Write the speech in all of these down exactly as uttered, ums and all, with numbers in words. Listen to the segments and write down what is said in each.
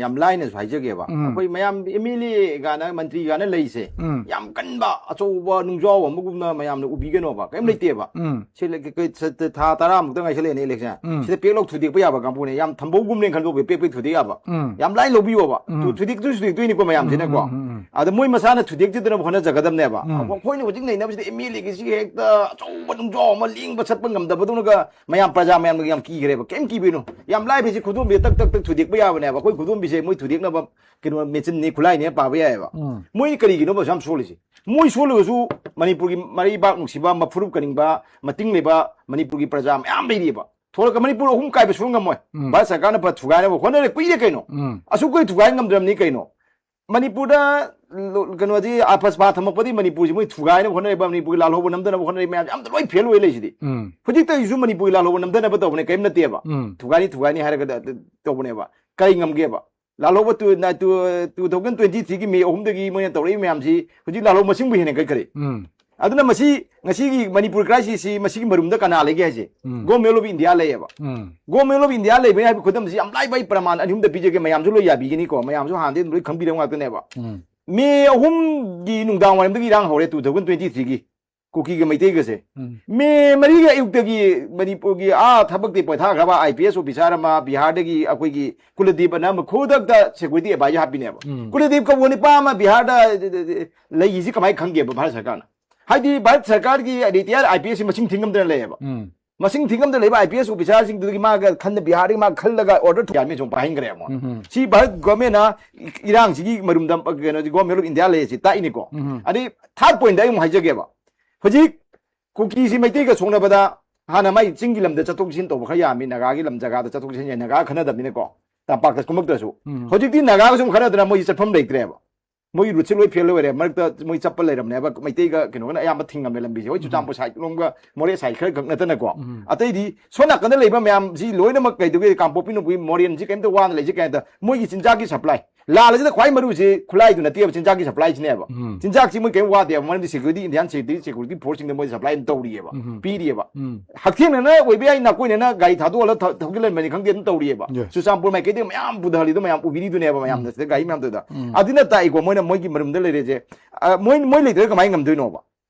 ꯌꯥꯝ ꯂꯥꯏꯅꯁꯨ ꯍꯥꯏꯖꯒꯦꯕ, ꯎꯝ꯫ ꯑꯩꯈꯣꯏ ꯃꯌꯥꯝ ꯑꯦꯝ ꯑꯦꯜ ꯑꯦ ꯒꯥꯅ, ꯃꯟꯇ꯭ꯔꯤ ꯒꯥꯅ ꯂꯩꯁꯦ, ꯎꯝ꯫ ꯌꯥꯝ ꯀꯟꯕ ꯑꯆꯧꯕ ꯅꯨꯡꯖꯥꯎ ꯑꯃꯒꯨꯝꯅ ꯃꯌꯥꯝꯅ ꯎꯕꯤꯒꯅꯣꯕ, ꯀꯔꯤꯝ ꯂꯩꯇꯦꯕ꯫ ꯎꯝ꯫ ꯁꯤ ꯂꯩ-, ꯀ-, ꯀ-, ꯊꯥ ꯇꯔꯥꯃꯨꯛꯇ ꯉꯥꯏꯁꯜꯂꯛꯑꯦꯅꯦ ꯏꯂꯦꯛꯁꯟ꯫ ꯎꯝ꯫ ꯁꯤꯗ ꯄꯦꯛ ꯂꯧ ꯊꯨꯗꯦꯛꯄ ꯌꯥꯕ ꯀꯥꯡꯕꯨꯅꯦ, ꯌꯥꯝ ꯊꯝꯕꯧ ꯒꯨꯝꯅꯦꯅ ꯈꯟꯗꯣꯛꯄꯤ, ꯄꯦꯛ ꯄꯦꯛ ꯊꯨꯗꯦꯛ ꯌꯥꯕ꯫ ꯎꯝ꯫ ꯌꯥꯝ ꯂꯥꯏꯅ ꯂꯧꯕꯤꯌꯣꯕ꯫ ꯎꯝ꯫ ꯊꯨ-, ꯊꯨꯗꯦꯛꯇꯣꯏ ꯊꯨꯗꯦꯛꯇꯣꯏꯅꯤꯀꯣ ꯃꯌꯥꯝꯁꯤꯅꯀꯣ꯫ ꯎꯝ, ꯎꯝ, ꯎꯝ꯫ ꯑꯗ ꯃꯣꯏ ꯃꯁꯥꯅ ꯊꯨꯗꯦꯛꯇꯗꯅꯕ ꯍꯣꯠꯅꯖꯒꯗꯕꯅꯦꯕ꯫ ꯎꯝ꯫ ꯑꯩꯈꯣꯏꯅ ꯍꯧꯖꯤꯛ ꯅꯩꯅꯕꯁꯤꯗ ꯑꯦꯝ ꯑꯦꯜ ꯑꯦꯒꯤꯁꯤ ꯍꯦꯛꯇ ꯑꯆꯧꯕ ꯅꯨꯡꯖꯥꯎ ꯑꯃ ꯂꯦꯡꯕ ꯆꯠꯄ ꯉꯝꯗꯕꯗꯧꯅꯒ ꯃꯌꯥꯝ ꯄ꯭ꯔꯖꯥ ꯃꯌꯥꯝꯅ ꯌꯥꯝ ꯀꯤꯈ꯭ꯔꯦꯕ꯫ ꯀꯩꯝ ꯀꯤꯕꯤꯅꯨ, ꯌꯥꯝ ꯂꯥꯏꯕ ꯍꯥꯏꯁꯤ ꯈꯨꯗꯣꯝꯕꯤꯗ ꯇꯛ ꯇꯛ ꯇꯛ ꯊꯨꯗꯦꯛꯄ ꯌꯥꯕꯅꯦꯕ꯫ ꯑꯩꯈꯣꯏ ꯈꯨꯗꯣꯝꯕꯤꯁꯦ ꯃꯣꯏ ꯊꯨꯗꯦꯛꯅꯕ ꯀꯩꯅꯣ ꯃꯦꯆꯤꯟꯅꯤ, ꯈꯨꯠꯂꯥꯏꯅꯦ ꯄꯥꯕ ꯌꯥꯏꯑꯕ꯫ ꯎꯝ꯫ ꯃꯣꯏ ꯀꯔꯤꯒꯤꯅꯣꯕ ꯑꯁꯨꯛ ꯌꯥꯝ ꯁꯣꯜꯂꯤꯁꯤ? ꯃꯣꯏ ꯁꯣꯜꯂꯒꯁꯨ ꯃꯅꯤꯄꯨꯔꯒꯤ ꯃꯔꯩꯕꯥꯛ ꯅꯨꯡꯁꯤꯕ, ꯃꯐꯨꯔꯨꯞ ꯀꯅꯤꯡꯕ, ꯃꯇꯤꯡ ꯂꯩꯕ ꯃꯅꯤꯄꯨꯔꯒꯤ ꯄ꯭ꯔꯖꯥ ꯃꯌꯥꯝ ꯂꯩꯔꯤꯑꯕ꯫ ꯊꯣꯛꯂꯒ ꯃꯅꯤꯄꯨꯔ ꯑꯍꯨꯝ ꯀꯥꯏꯕ ꯁꯨꯡꯉꯝ ꯉꯝꯃꯣꯏ꯫ ꯎꯝ꯫ ꯚꯥꯔꯠ ꯁꯔꯀꯥꯔꯅ ꯐ-, ꯊꯨꯒꯥꯏꯅꯕ ꯍꯣꯠꯅꯔꯦ, ꯀꯨꯏꯔꯦ ꯀꯩꯅꯣ꯫ ꯎꯝ꯫ ꯑꯁꯨꯛ ꯀꯨꯏ ꯊꯨꯒꯥꯏ ꯉꯝꯗ꯭ꯔꯕꯅꯤ ꯀꯩꯅꯣ꯫ ꯃꯅꯤꯄꯨꯔꯗ ꯂꯣ-, ꯀꯩꯅꯣꯗꯤ ꯑꯐꯁꯄꯥ ꯊꯝꯃꯛꯄꯗꯤ ꯃꯅꯤꯄꯨꯔꯁꯤ ꯃꯣꯏ ꯊꯨꯒꯥꯏꯅꯕ ꯍꯣꯠꯅꯔꯤꯕ, ꯃꯅꯤꯄꯨꯔꯒꯤ ꯂꯥꯜꯍꯧꯕ ꯅꯝꯗꯅꯕ ꯍꯣꯠꯅꯔꯤꯕ ꯃꯌꯥꯝꯁꯦ ꯑꯝꯇ ꯂꯣꯏ ꯐꯦꯜ ꯑꯣꯏ ꯂꯩꯁꯤꯗꯤ꯫ ꯎꯝ꯫ ꯍꯧꯖꯤꯛꯇꯒꯤꯁꯨ ꯃꯅꯤꯄꯨꯔꯒꯤ ꯂꯥꯜꯍꯧꯕ ꯅꯝꯗꯅꯕ ꯇꯧꯕꯅꯦ, ꯀꯔꯤꯝ ꯅꯠꯇꯦꯕ꯫ ꯎꯝ꯫ ꯊꯨꯒꯥꯏꯅꯤ ꯊꯨꯒꯥꯏꯅꯤ ꯍꯥꯏꯔꯒ ꯇ-, ꯇ-, ꯇꯧꯕꯅꯦꯕ꯫ ꯀꯔꯤ ꯉꯝꯒꯦꯕ? ꯂꯥꯜꯍꯧꯕ ꯇꯨ, ꯅ-, two, two thousand twenty three ꯒꯤ ꯃꯦ ꯑꯍꯨꯝꯗꯒꯤ ꯃꯣꯏꯅ ꯇꯧꯔꯛꯏ ꯃꯌꯥꯝꯁꯤ ꯍꯧꯖꯤꯛ ꯂꯥꯜꯍꯧꯕ ꯃꯁꯤꯡꯕꯨ ꯍꯦꯟꯅ ꯍꯦꯟꯒꯠꯈ꯭ꯔꯦ꯫ ꯎꯝ꯫ ꯑꯗꯨꯅ ꯃꯁꯤ, ꯉꯁꯤꯒꯤ ꯃꯅꯤꯄꯨꯔ crisis ꯁꯤ ꯃꯁꯤꯒꯤ ꯃꯔꯨꯝꯗ ꯀꯅꯥ ꯂꯩꯒꯦ ꯍꯥꯏꯁꯦ? ꯎꯝ꯫ Government of India ꯂꯩꯌꯦꯕ꯫ ꯎꯝ꯫ Government of India ꯂꯩꯕ ꯍꯥꯏꯕ ꯈꯨꯗꯝꯁꯤ ꯌꯥꯝ ꯂꯥꯏꯕ, ꯑꯩ ꯄ꯭ꯔꯃꯥꯟ ꯑꯅꯤ ꯑꯍꯨꯝꯗ ꯄꯤꯖꯒꯦ, ꯃꯌꯥꯝꯁꯨ ꯂꯣꯏ ꯌꯥꯕꯤꯒꯅꯤꯀꯣ, ꯃꯌꯥꯝꯁꯨ ꯍꯥꯟꯅꯗꯩ ꯑꯗꯨꯝ ꯂꯣꯏ ꯈꯪꯕꯤꯔꯕ ꯉꯥꯛꯇꯅꯦꯕ꯫ ꯎꯝ꯫ ꯃꯦ ꯑꯍꯨꯝꯒꯤ ꯅꯨꯡꯗꯥꯡ ꯋꯥꯏꯔꯝꯗꯒꯤ ꯏꯔꯥꯡ ꯍꯧꯔꯦ, two thousand twenty three ꯒꯤ ꯀꯨꯀꯤꯒ ꯃꯩꯇꯩꯒꯁꯦ꯫ ꯎꯝ꯫ ꯃꯦ ꯃꯔꯤꯒꯤ ꯑꯌꯨꯛꯇꯒꯤ ꯃꯅꯤꯄꯨꯔꯒꯤ ꯑꯥ ꯊꯕꯛꯇꯤ ꯄꯣꯊꯥꯈ꯭ꯔꯕ I P S officer ꯑꯃ ꯕꯤꯍꯥꯔꯗꯒꯤ ꯑꯩꯈꯣꯏꯒꯤ ꯀꯨꯂꯗꯤꯞ ꯑꯅ ꯑꯃ ꯈꯨꯗꯛꯇ security advisor ꯍꯥꯞꯄꯤꯅꯦꯕ꯫ ꯎꯝ꯫ ꯀꯨꯂꯗꯤꯞ ꯀꯧꯕ ꯅꯨꯄꯥ ꯑꯃ ꯕꯤꯍꯥꯔꯗ ꯂꯩꯔꯤꯁꯤ ꯀꯃꯥꯏꯅ ꯈꯪꯒꯦꯕ ꯚꯥꯔꯠ ꯁꯔꯀꯥꯔꯅ? ꯍꯥꯏꯗꯤ ꯚꯥꯔꯠ ꯁꯔꯀꯥꯔꯒꯤ retire I P S ꯁꯤ ꯃꯁꯤꯡ ꯊꯤꯉꯝꯗꯅ ꯂꯩꯌꯦꯕ꯫ ꯎꯝ꯫ ꯃꯁꯤꯡ ꯊꯤꯉꯝꯗꯅ ꯂꯩꯕ I P S officer ꯁꯤꯡꯗꯨꯗꯒꯤ ꯃꯥꯒ ꯈꯟꯅ ꯕꯤꯍꯥꯔꯗꯒꯤ ꯃꯥꯒ ꯈꯜꯂꯒ order ꯊꯨꯒꯥꯏꯔꯝꯃꯤ ꯁꯨꯝ ꯄꯥꯏꯍꯟꯈ꯭ꯔꯦ ꯑꯃꯨꯛ꯫ ꯎꯝ꯫ ꯁꯤ ꯚꯥꯔꯠ government ꯅ ꯏꯔꯥꯡꯁꯤꯒꯤ ꯃꯔꯨꯝꯗ ꯀꯩꯅꯣꯁꯤ Government of India ꯂꯩꯔꯤꯁꯤ ꯇꯥꯛꯏꯅꯤꯀꯣ꯫ ꯎꯝ꯫ ꯑꯗꯩ third point ꯑꯩ ꯑꯃꯨꯛ ꯍꯥꯏꯖꯒꯦꯕ꯫ ꯍꯧꯖꯤꯛ ꯀꯨꯀꯤꯁꯤ ꯃꯩꯇꯩꯒ ꯁꯣꯛꯅꯕꯗ ꯍꯥꯟꯅ ꯃꯥꯏ ꯆꯤꯡꯒꯤ ꯂꯝꯗ ꯆꯠꯊꯣꯛ ꯆꯠꯁꯤꯟ ꯇꯧꯕ ꯈꯔ ꯌꯥꯝꯃꯤ, ꯅꯥꯒꯥꯒꯤ ꯂꯝ ꯖꯒꯥꯗ ꯆꯠꯊꯣꯛ ꯆꯠꯁꯤꯟ ꯌꯥꯏ, ꯅꯥꯒꯥ ꯈꯟꯅꯗꯕꯅꯤꯅꯀꯣ, ꯇꯝꯄꯥꯛꯇ ꯀꯨꯝꯃꯛꯇ꯭ꯔꯁꯨ꯫ ꯎꯝ꯫ ꯍꯧꯖꯤꯛꯇꯤ ꯅꯥꯒꯥꯒꯁꯨ ꯑꯃꯨꯛ ꯈꯟꯅꯗꯅ ꯃꯣꯏꯁꯤ ꯆꯠꯐꯝ ꯂꯩꯇ꯭ꯔꯦꯕ꯫ ꯃꯣꯏꯒꯤ route ꯁꯤ ꯂꯣꯏ fail ꯑꯣꯏꯔꯦ꯫ ꯃꯔꯛꯇ ꯃꯣꯏ ꯆꯠꯄ ꯂꯩꯔꯝꯅꯦꯕ, ꯃꯩꯇꯩꯒ ꯀꯩꯅꯣꯒꯅ ꯑꯌꯥꯝꯕ ꯊꯤꯡꯉꯝꯃꯦ ꯂꯝꯕꯤꯁꯦ꯫ ꯍꯣꯏ, ꯆꯨꯔꯆꯥꯟꯄꯨꯔ side ꯂꯣꯝꯒ ꯃꯣꯔꯦ side ꯈꯔ ꯈꯛ ꯅꯠꯇꯅꯀꯣ꯫ ꯎꯝ꯫ ꯑꯇꯩꯗꯤ ꯁꯣꯝ ꯅꯥꯀꯟꯗ ꯂꯩꯕ ꯃꯌꯥꯝꯁꯤ ꯂꯣꯏꯅꯃꯛ ꯀꯩꯗꯧꯒꯦ, ꯀꯥꯡꯄꯣꯛꯄꯤ ꯅꯨꯡꯄꯤ ꯃꯣꯔꯦꯟꯁꯤ ꯀꯩꯝꯇ ꯋꯥꯅ ꯂꯩꯁꯦ ꯀꯩꯝꯇ, ꯃꯣꯏꯒꯤ ꯆꯤꯟꯖꯥꯛꯀꯤ supply꯫ ꯂꯥꯜꯂꯁꯤꯗ ꯈ꯭ꯋꯥꯏ ꯃꯔꯨꯁꯤ ꯈꯨꯠꯂꯥꯏꯗꯨ ꯅꯠꯇꯦꯕ, ꯆꯤꯟꯖꯥꯛꯀꯤ ꯁꯄ꯭ꯂꯥꯏꯁꯤꯅꯦꯕ꯫ ꯎꯝ꯫ ꯆꯤꯟꯖꯥꯛꯁꯤ ꯃꯣꯏ ꯀꯩꯝ ꯋꯥꯗꯦꯕ, ꯃꯔꯝꯗꯤ ꯁꯦꯀ꯭ꯌꯨꯔꯤꯇꯤ, ꯏꯟꯗꯤꯌꯥꯟ ꯁꯦꯀ꯭ꯌꯨꯔꯤꯇꯤ, ꯁꯦꯀ꯭ꯌꯨꯔꯤꯇꯤ ꯐꯣꯔꯁꯁꯤꯡꯗ ꯃꯣꯏ ꯁꯄ꯭ꯂꯥꯏ ꯑꯗꯨꯝ ꯇꯧꯔꯤꯑꯕ, ꯎꯝ꯫ ꯄꯤꯔꯤꯑꯕ꯫ ꯎꯝ꯫ ꯍꯛꯊꯦꯡꯅꯅ ꯑꯣꯏꯕ ꯌꯥꯏ, ꯅꯥꯀꯣꯏꯅꯅ ꯒꯥꯔꯤ ꯊꯥꯗꯣꯛꯍꯜꯂ ꯊ-, ꯊꯧꯒꯠꯍꯟꯕꯅꯤ ꯈꯪꯗꯦ, ꯑꯗꯨꯝ ꯇꯧꯔꯤꯑꯕ꯫ Yes꯫ ꯆꯨꯔꯆꯥꯟꯄꯨꯔ ꯃꯥꯏꯀꯩꯗꯒꯤ ꯃꯌꯥꯝ ꯄꯨꯊꯍꯜꯂꯤꯗꯣ ꯃꯌꯥꯝ ꯎꯕꯤꯔꯤꯗꯨꯅꯦꯕ, ꯃꯌꯥꯝꯅ ꯎꯝ꯫ ꯁꯤꯗ ꯒꯥꯔꯤ ꯃꯌꯥꯝꯗꯨꯗ꯫ ꯎꯝ꯫ ꯑꯗꯨꯅ ꯇꯥꯛꯏꯀꯣ, ꯃꯣꯏꯅ ꯃꯣꯏꯒꯤ ꯃꯔꯨꯝꯗ ꯂꯩꯔꯦꯁꯦ꯫ ꯑ, ꯃꯣꯏ, ꯃꯣꯏ ꯂꯩꯇ꯭ꯔꯒ ꯀꯃꯥꯏꯅ ꯉꯝꯗꯣꯏꯅꯣꯕ?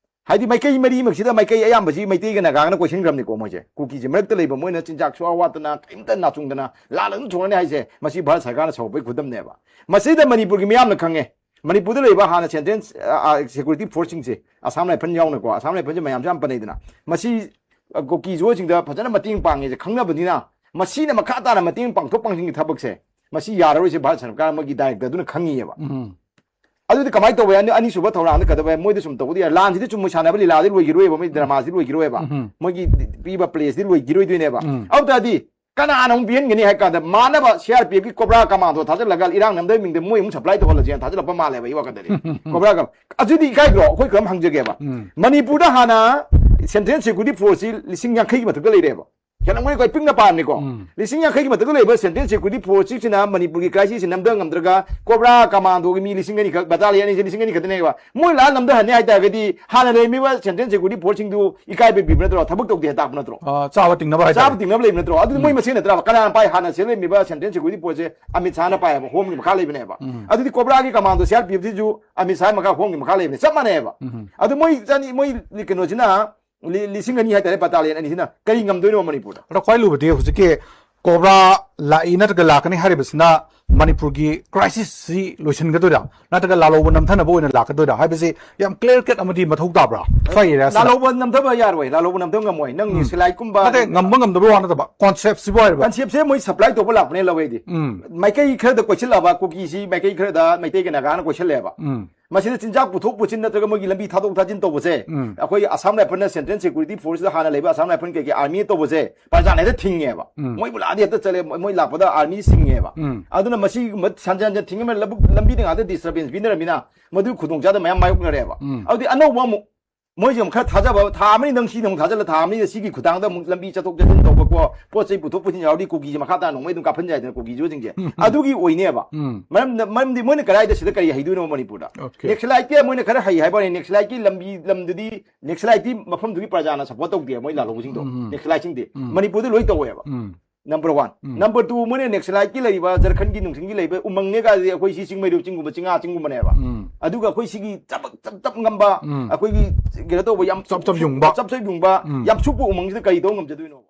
ꯍꯥꯏꯗꯤ ꯃꯥꯏꯀꯩ ꯃꯔꯤꯃꯛꯁꯤꯗ ꯃꯥꯏꯀꯩ ꯑꯌꯥꯝꯕꯁꯤ ꯃꯩꯇꯩꯒ ꯅꯥꯒꯥꯒꯅ ꯀꯣꯏꯁꯤꯟꯈ꯭ꯔꯕꯅꯤꯀꯣ ꯃꯣꯏꯁꯦ꯫ ꯀꯨꯀꯤꯁꯦ ꯃꯔꯛꯇ ꯂꯩꯕ, ꯃꯣꯏꯅ ꯆꯤꯟꯖꯥꯛ ꯁꯨꯋꯥ ꯋꯥꯠꯇꯅ, ꯀꯔꯤꯝꯇ ꯅꯥꯆꯨꯡꯗꯅ, ꯂꯥꯟ ꯑꯗꯨꯝ ꯊꯣꯛꯂꯅꯤ ꯍꯥꯏꯁꯦ, ꯃꯁꯤ ꯚꯥꯔꯠ ꯁꯔꯀꯥꯔꯅ ꯁꯧꯔꯛꯄꯒꯤ ꯈꯨꯗꯝꯅꯦꯕ꯫ ꯃꯁꯤꯗ ꯃꯅꯤꯄꯨꯔꯒꯤ ꯃꯤꯌꯥꯝꯅ ꯈꯪꯉꯦ꯫ ꯃꯅꯤꯄꯨꯔꯗ ꯂꯩꯕ ꯍꯥꯟꯅ ꯁꯦꯟꯇ꯭ꯔꯦꯜ, ꯑ, ꯑ, ꯁꯦꯀ꯭ꯌꯨꯔꯤꯇꯤ ꯐꯣꯔꯁꯁꯤꯡꯁꯦ, ꯑꯁꯥꯝ ꯔꯥꯏꯐꯜ ꯌꯥꯎꯅꯀꯣ, ꯑꯁꯥꯝ ꯔꯥꯏꯐꯜꯁꯦ ꯃꯌꯥꯝꯁꯨ ꯌꯥꯝ ꯄꯟꯅꯩꯗꯅ, ꯃꯁꯤ, ꯑ, ꯀꯨꯀꯤ ꯖꯣꯁꯤꯡꯗ ꯐꯖꯅ ꯃꯇꯦꯡ ꯄꯥꯡꯉꯦꯁꯦ ꯈꯪꯅꯕꯅꯤꯅ, ꯃꯁꯤꯅ ꯃꯈꯥ ꯇꯥꯅ ꯃꯇꯦꯡ ꯄꯥꯡꯊꯣꯛ ꯄꯥꯡꯁꯤꯟꯒꯤ ꯊꯕꯛꯁꯦ, ꯃꯁꯤ ꯌꯥꯔꯔꯣꯏꯁꯦ ꯚꯥꯔꯠ ꯁꯔꯀꯥꯔ ꯃꯣꯏꯒꯤ ꯗꯥꯏꯔꯦꯛꯇꯔꯗꯨꯅ ꯈꯪꯉꯤꯑꯕ꯫ ꯎꯝ꯫ ꯑꯗꯨꯗꯤ ꯀꯃꯥꯏꯅ ꯇꯧꯕ ꯌꯥꯏ? ꯑꯅꯤ-, ꯑꯅꯤꯁꯨꯕ ꯊꯧꯔꯥꯡꯗ ꯀꯩꯗꯧꯕ ꯌꯥꯏ? ꯃꯣꯏꯗ ꯁꯨꯝ ꯇꯧꯕꯗꯤ ꯌꯥꯏ꯫ ꯂꯥꯟꯁꯤꯗꯤ ꯆꯨꯝꯃꯣꯏ ꯁꯥꯟꯅꯕ ꯂꯤꯂꯥꯗꯤ ꯂꯣꯏꯈꯤꯔꯣꯏꯕ, ꯃꯣꯏ ꯗ꯭ꯔꯃꯥꯁꯤꯗꯤ ꯂꯣꯏꯈꯤꯔꯣꯏꯕ꯫ ꯎꯝ꯫ ꯃꯣꯏꯒꯤ ꯄꯤꯕ ꯄ꯭ꯂꯦꯁꯤꯗꯤ ꯂꯣꯏꯈꯤꯔꯣꯏꯗꯣꯏꯅꯦꯕ꯫ ꯎꯝ꯫ ꯑꯗꯨ ꯇꯥꯔꯗꯤ ꯀꯅꯥꯅ ꯑꯃꯨꯛ ꯄꯤꯍꯟꯒꯅꯤ ꯍꯥꯏ ꯀꯥꯟꯗ, ꯃꯥꯟꯅꯕ ꯁꯤ ꯑꯥꯔ ꯄꯤ ꯑꯦꯐꯀꯤ ꯀꯣꯕ꯭ꯔꯥ ꯀꯃꯥꯟꯗꯣ ꯊꯥꯖꯤꯜꯂꯒ ꯏꯔꯥꯡ ꯅꯝꯗꯕ ꯃꯤꯡꯗ ꯃꯣꯏ ꯑꯃꯨꯛ ꯁꯄ꯭ꯂꯥꯏ ꯇꯧꯍꯜꯂꯁꯦꯅ ꯊꯥꯖꯤꯜꯂꯛꯄ ꯃꯥꯜꯂꯦꯕ, ꯑꯩ ꯋꯥꯈꯜꯗꯗꯤ꯫ ꯀꯣꯕ꯭ꯔꯥ ꯀꯝ-, ꯑꯗꯨꯗꯤ ꯏꯀꯥꯏꯗ꯭ꯔꯣ? ꯑꯩꯈꯣꯏ ꯀꯔꯝ ꯍꯪꯖꯒꯦꯕ? ꯎꯝ꯫ ꯃꯅꯤꯄꯨꯔꯗ ꯍꯥꯟꯅ ꯁꯦꯟꯇ꯭ꯔꯦꯜ ꯁꯦꯀ꯭ꯌꯨꯔꯤꯇꯤ ꯐꯣꯔꯁꯁꯤ ꯂꯤꯁꯤꯡ ꯌꯥꯡꯈꯩꯒꯤ ꯃꯊꯛꯇ ꯂꯩꯔꯦꯕ꯫ ꯍꯦꯜꯂꯝꯒꯅꯤ, ꯑꯩꯈꯣꯏ ꯄꯤꯛꯅ ꯄꯥꯔꯝꯅꯤꯀꯣ꯫ ꯎꯝ꯫ ꯂꯤꯁꯤꯡ ꯌꯥꯡꯈꯩꯒꯤ ꯃꯊꯛꯇ ꯂꯩꯕ ꯁꯦꯟꯇ꯭ꯔꯦꯜ ꯁꯦꯀ꯭ꯌꯨꯔꯤꯇꯤ ꯐꯣꯔꯁꯁꯤꯡꯁꯤꯅ ꯃꯅꯤꯄꯨꯔꯒꯤ ꯀ꯭ꯔꯥꯏꯁꯤꯁꯁꯤ ꯅꯝꯊ ꯉꯝꯗ꯭ꯔꯒ, ꯀꯣꯕ꯭ꯔꯥ ꯀꯃꯥꯟꯗꯣꯒꯤ ꯃꯤ ꯂꯤꯁꯤꯡ ꯑꯅꯤꯈꯛ, ꯕꯇꯥꯂꯤꯌꯟ ꯑꯅꯤꯁꯦ ꯂꯤꯁꯤꯡ ꯑꯅꯤ ꯈꯛꯇꯅꯦꯕ꯫ ꯃꯣꯏ ꯂꯥꯛꯑ ꯅꯝꯊꯍꯟꯅꯤ ꯍꯥꯏ ꯇꯥꯔꯒꯗꯤ, ꯍꯥꯟꯅ ꯂꯩꯔꯝꯃꯤꯕ ꯁꯦꯟꯇ꯭ꯔꯦꯜ ꯁꯦꯀ꯭ꯌꯨꯔꯤꯇꯤ ꯐꯣꯔꯁꯁꯤꯡꯗꯨ ꯏꯀꯥꯏꯕ ꯄꯤꯕ ꯅꯠꯇ꯭ꯔꯣ? ꯊꯕꯛ ꯇꯧꯗꯦ ꯍꯥꯏ ꯇꯥꯛꯄ ꯅꯠꯇ꯭ꯔꯣ? ꯑ, ꯆꯥꯕ ꯇꯤꯡꯅꯕ ꯍꯥꯏꯇꯥꯔꯦ꯫ ꯆꯥꯕ ꯇꯤꯡꯅꯕ ꯂꯩꯕ ꯅꯠꯇ꯭ꯔꯣ? ꯑꯗꯨꯗꯤ ꯃꯣꯏ ꯎꯝ꯫ ꯃꯁꯦꯟ ꯅꯠꯇ꯭ꯔꯕ? ꯀꯅꯥꯅ ꯄꯥꯏ? ꯍꯥꯟꯅ ꯁꯤꯗ ꯂꯩꯔꯝꯃꯤꯕ ꯁꯦꯟꯇ꯭ꯔꯦꯜ ꯁꯦꯀ꯭ꯌꯨꯔꯤꯇꯤ ꯐꯣꯔꯁꯁꯦ ꯑꯃꯤꯠ ꯁꯥꯍꯅ ꯄꯥꯏꯌꯦꯕ, ꯍꯣꯝꯒꯤ ꯃꯈꯥ ꯂꯩꯕꯅꯦꯕ꯫ ꯎꯝ꯫ ꯑꯗꯨꯗꯤ ꯀꯣꯕ꯭ꯔꯥꯒꯤ ꯀꯃꯥꯟꯗꯣ ꯁꯤ ꯑꯥꯔ ꯄꯤ ꯑꯦꯐꯁꯤꯁꯨ ꯑꯃꯤꯠ ꯁꯥꯍ ꯃꯈꯥ, ꯍꯣꯝꯒꯤ ꯃꯈꯥ ꯂꯩꯕꯅꯦ, ꯆꯞ ꯃꯥꯟꯅꯩꯌꯦꯕ꯫ ꯎꯝ꯫ ꯑꯗꯨ ꯃꯣꯏ ꯆꯅꯤ, ꯃꯣꯏ ꯀꯩꯅꯣꯁꯤꯅ ꯂꯤ-, ꯂꯤꯁꯤꯡ ꯑꯅꯤ ꯍꯥꯏꯇꯥꯔꯦ, ꯕꯇꯥꯂꯤꯌꯟ ꯑꯅꯤꯁꯤꯅ ꯀꯔꯤ ꯉꯝꯗꯣꯏꯅꯣ ꯃꯅꯤꯄꯨꯔꯗ? ꯑꯗꯣ ꯈ꯭ꯋꯥꯏ ꯂꯨꯕꯗꯤ ꯍꯧꯖꯤꯛꯀꯤ ꯀꯣꯕ꯭ꯔꯥ ꯂꯥꯛꯏ ꯅꯠꯇ꯭ꯔꯒ ꯂꯥꯛꯀꯅꯤ ꯍꯥꯏꯔꯤꯕꯁꯤꯅ ꯃꯅꯤꯄꯨꯔꯒꯤ ꯀ꯭ꯔꯥꯏꯁꯤꯁꯁꯤ ꯂꯣꯏꯁꯤꯟꯒꯗꯣꯏꯔꯥ, ꯅꯠꯇ꯭ꯔꯒ ꯂꯥꯜꯍꯧꯕ ꯅꯝꯊꯅꯕ ꯑꯣꯏꯅ ꯂꯥꯛꯀꯗꯣꯏꯔꯥ ꯍꯥꯏꯕꯁꯤ ꯌꯥꯝ ꯀ꯭ꯂꯤꯌꯥꯔ ꯀꯠ ꯑꯃꯗꯤ ꯃꯊꯧ ꯇꯥꯕ꯭ꯔꯥ? ꯐꯩꯔꯦ ꯑꯁꯤꯅ꯫ ꯂꯥꯜꯍꯧꯕ ꯅꯝꯊꯕ ꯌꯥꯔꯣꯏ, ꯂꯥꯜꯍꯧꯕ ꯅꯝꯊꯕ ꯉꯝꯃꯣꯏ꯫ ꯅꯪ ꯎꯝ꯫ ꯅꯦꯁꯂꯥꯏꯠꯀꯨꯝꯕ ꯅꯠꯇꯦ, ꯉꯝꯕ ꯉꯝꯗꯕ ꯋꯥ ꯅꯠꯇꯕ, ꯀꯣꯟꯁꯦꯞꯁꯤꯕꯨ ꯍꯥꯏꯔꯤꯕ꯫ ꯀꯟꯁꯦꯞꯁꯦ ꯃꯣꯏ ꯁꯄ꯭ꯂꯥꯏ ꯇꯧꯕ ꯂꯥꯛꯄꯅꯦ ꯂꯧꯋꯦꯗꯤ꯫ ꯎꯝ꯫ ꯃꯥꯏꯀꯩ ꯈꯔꯗ ꯀꯣꯏꯁꯤꯜꯂꯛꯑꯕ, ꯀꯨꯀꯤꯁꯤ ꯃꯥꯏꯀꯩ ꯈꯔꯗ ꯃꯩꯇꯩꯒ ꯅꯥꯒꯥꯅ ꯀꯣꯏꯁꯤꯜꯂꯛꯑꯦꯕ꯫ ꯎꯝ꯫ ꯃꯁꯤꯗ ꯆꯤꯟꯖꯥꯛ ꯄꯨꯊꯣꯛ ꯄꯨꯁꯤꯟ ꯅꯠꯇ꯭ꯔꯒ ꯃꯣꯏꯒꯤ ꯂꯝꯕꯤ ꯊꯥꯗꯣꯛ ꯊꯥꯖꯤꯟ ꯇꯧꯕꯁꯦ, ꯎꯝ꯫ ꯑꯩꯈꯣꯏ ꯑꯁꯥꯝ ꯔꯥꯏꯐꯜꯅ, ꯁꯦꯟꯇ꯭ꯔꯦꯜ ꯁꯦꯀ꯭ꯌꯨꯔꯤꯇꯤ ꯐꯣꯔꯁꯇ ꯍꯥꯟꯅ ꯂꯩꯕ ꯑꯁꯥꯝ ꯔꯥꯏꯐꯜ ꯀꯩꯀꯩ ꯑꯥꯔꯃꯤ ꯇꯧꯕꯁꯦ, ꯄ꯭ꯔꯖꯥꯅ ꯍꯦꯛꯇ ꯊꯤꯡꯉꯦꯕ꯫ ꯎꯝ꯫ ꯃꯣꯏꯕꯨ ꯂꯥꯛꯑꯗꯤ ꯍꯦꯛꯇ ꯆꯠꯂꯦ, ꯃꯣꯏ ꯂꯥꯛꯄꯗ ꯑꯥꯔꯃꯤ ꯆꯤꯡꯉꯦꯕ꯫ ꯎꯝ꯫ ꯑꯗꯨꯅ ꯃꯁꯤꯒꯨꯝꯕ ꯁꯟꯖꯟ ꯁꯟꯖꯟ ꯊꯤꯡꯉꯕꯅꯤꯅ ꯂꯧꯕꯨꯛ ꯂꯝꯕꯤꯗ ꯉꯥꯛꯇ ꯗꯤꯁꯇꯔꯕꯦꯟꯁ ꯄꯤꯅꯔꯕꯅꯤꯅ ꯃꯗꯨꯒꯤ ꯈꯨꯗꯣꯡꯆꯥꯗꯕ ꯃꯌꯥꯝ ꯃꯥꯌꯣꯛꯅꯔꯦꯕ꯫ ꯎꯝ꯫ ꯑꯗꯨꯗꯤ ꯑꯅꯧꯕ ꯑꯃꯨꯛ ꯃꯣꯏꯁꯦ ꯑꯃꯨꯛ ꯈꯔ ꯊꯥꯖꯕ, ꯊꯥ ꯑꯃꯅꯤ ꯅꯪ ꯁꯤ ꯅꯣꯡ ꯊꯥꯖꯜꯂ, ꯊꯥ ꯑꯃꯅꯤꯗ ꯁꯤꯒꯤ ꯈꯨꯊꯥꯡꯗ ꯑꯃꯨꯛ ꯂꯝꯕꯤ ꯆꯠꯊꯣꯛ ꯆꯠꯁꯤꯟ ꯇꯧꯕꯀꯣ, ꯄꯣꯠ ꯆꯩ ꯄꯨꯊꯣꯛ ꯄꯨꯁꯤꯟ ꯌꯥꯎꯔꯗꯤ ꯀꯨꯀꯤꯁꯦ ꯃꯈꯥ ꯇꯥꯅ ꯅꯣꯡꯃꯩ ꯑꯗꯨꯝ ꯀꯥꯞꯍꯟ ꯌꯥꯏꯗꯅ, ꯀꯨꯀꯤꯁꯨꯁꯤꯡꯁꯦ꯫ ꯑꯗꯨꯒꯤ ꯑꯣꯏꯅꯦꯕ꯫ ꯎꯝ. ꯃꯔꯝꯗ, ꯃꯔꯝꯗꯤ ꯃꯣꯏꯅ ꯀꯗꯥꯏꯗ ꯁꯤꯗ ꯀꯔꯤ ꯍꯩꯗꯣꯏꯅꯣ ꯃꯅꯤꯄꯨꯔꯗ? Okay. ꯅꯦꯛꯁꯂꯥꯏꯠꯀꯤ ꯃꯣꯏꯅ ꯈꯔ ꯍꯩ ꯍꯥꯏꯕ ꯋꯥꯅꯤ, ꯅꯦꯛꯁꯂꯥꯏꯠꯀꯤ ꯂꯝꯕꯤ, ꯅꯦꯛꯁꯂꯥꯏꯠꯇꯤ ꯃꯐꯝꯗꯨꯒꯤ ꯄ꯭ꯔꯖꯥꯅ ꯁꯞꯄꯣꯔꯠ ꯇꯧꯗꯦ, ꯃꯣꯏ ꯂꯥꯜꯍꯧꯕꯁꯤꯡꯗꯣ꯫ ꯎꯝ. ꯅꯦꯛꯁꯂꯥꯏꯠꯁꯤꯡꯗꯤ ꯎꯝ. ꯃꯅꯤꯄꯨꯔꯗ ꯂꯣꯏ ꯇꯧꯋꯦꯕ꯫ ꯎꯝ. Number one. ꯎꯝ. ꯅꯝꯕꯔ ꯇꯨ, ꯃꯣꯏꯅ ꯅꯦꯛꯁꯂꯥꯏꯠꯀꯤ ꯂꯩꯔꯤꯕ, ꯖꯔꯈꯟꯒꯤ ꯅꯨꯡꯊꯤꯡꯒꯤ ꯂꯩꯕ ꯎꯃꯪꯅꯦ ꯀꯥꯏꯗꯤ ꯑꯩꯈꯣꯏ ꯁꯤ ꯆꯤꯡꯃꯩꯔꯨ ꯆꯤꯡꯒꯨꯝꯕ, ꯆꯤꯡꯉꯥ ꯆꯤꯡꯒꯨꯝꯕꯅꯦꯕ꯫ ꯎꯝ. ꯑꯗꯨꯒ ꯑꯩꯈꯣꯏ ꯁꯤꯒꯤ ꯆꯕꯛ ꯆꯞ ꯆꯞ ꯉꯝꯕ, ꯎꯝ. ꯑꯩꯈꯣꯏꯒꯤ ꯀꯩꯅꯣ ꯇꯧꯕ, ꯌꯥꯝ ꯆꯞ ꯆꯞ ꯌꯨꯡꯕ. ꯆꯞ ꯆꯞ ꯌꯨꯡꯕ, ꯎꯝ. ꯌꯥꯝ ꯁꯨꯞꯄ ꯎꯃꯪꯁꯤꯗ ꯀꯔꯤ ꯇꯧꯕ ꯉꯝꯖꯗꯣꯏꯅꯣ?